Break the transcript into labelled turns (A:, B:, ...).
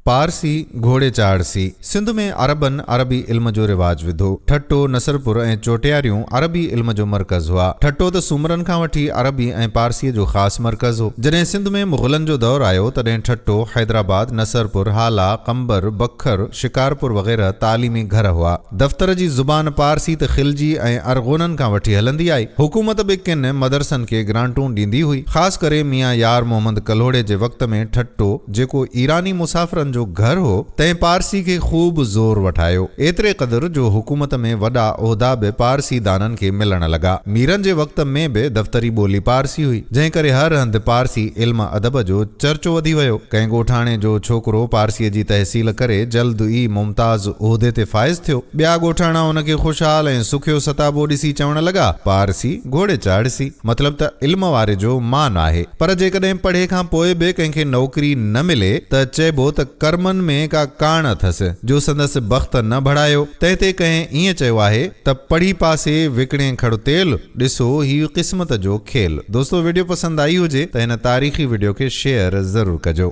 A: پارسي گهوڙي چاڙهسي. سنڌ ۾ عربن عربي علم جو رواج وڌو. ٺٽو، نصرپور ۽ چوٽياريون عربي علم جو مرڪز هئا. ٺٽو ته سومرن کان وٺي عربي ۽ پارسيء جو خاص مرڪز هو. جڏهن سنڌ ۾ مغلن جو دور آيو، تڏهن ٺٽو، حيدرآباد، نصرپور، هالا، قمبر، بکر، شڪارپور وغيره تعليمي گهر هئا. دفتر جي زبان پارسي ته خلجي ۽ ارغونن کان وٺي هلندي آئي. حڪومت به ڪن مدرسن کي گرانٽون ڏيندي هئي. خاص ڪري ميان يار محمد ڪلهوڙي جي وقت ۾ ٺٽو، جيڪو ايراني مسافرن جو گهر هو، تنهن پارسي کي خوب زور وٺايو. ايتري قدر جو حڪومت ۾ وڏا عهدا به پارسي دانن کي ملڻ لڳا. ميرن جي وقت ۾ به دفتري ٻولي پارسي هئي، جنهن ڪري هر هنڌ پارسي علم ادب جو چرچو وڌي ويو. ڪنهن ڳوٺاڻي جو ڇوڪرو پارسيء جي تحصيل ڪري جلد ئي ممتاز عهدي تي فائز ٿيو. ٻيا ڳوٺاڻا ان کي خوشحال ۽ سکيو ستابو ڏسي چوڻ لڳا، پارسي گهوڙي چاڙهسي. مطلب ته علم واري جو مان آهي. پر جيڪڏهن پڙهي کان پوء به ڪنهن کي نوڪري نه ملي ته چئبو ته ڪرمن ۾ ڪا ڪاڻ اٿس، جو سندس بخت نه ڀڙايو. تنهن تي ڪنهن ائين چيو آهي ته پڙهي پاسي وڪڻي کڙ تيل، ڏسو هي قسمت جو کيل. دوستو وڊيو پسند آئي هجي ته هن تاريخي وڊيو کي شيئر ضرور ڪجو.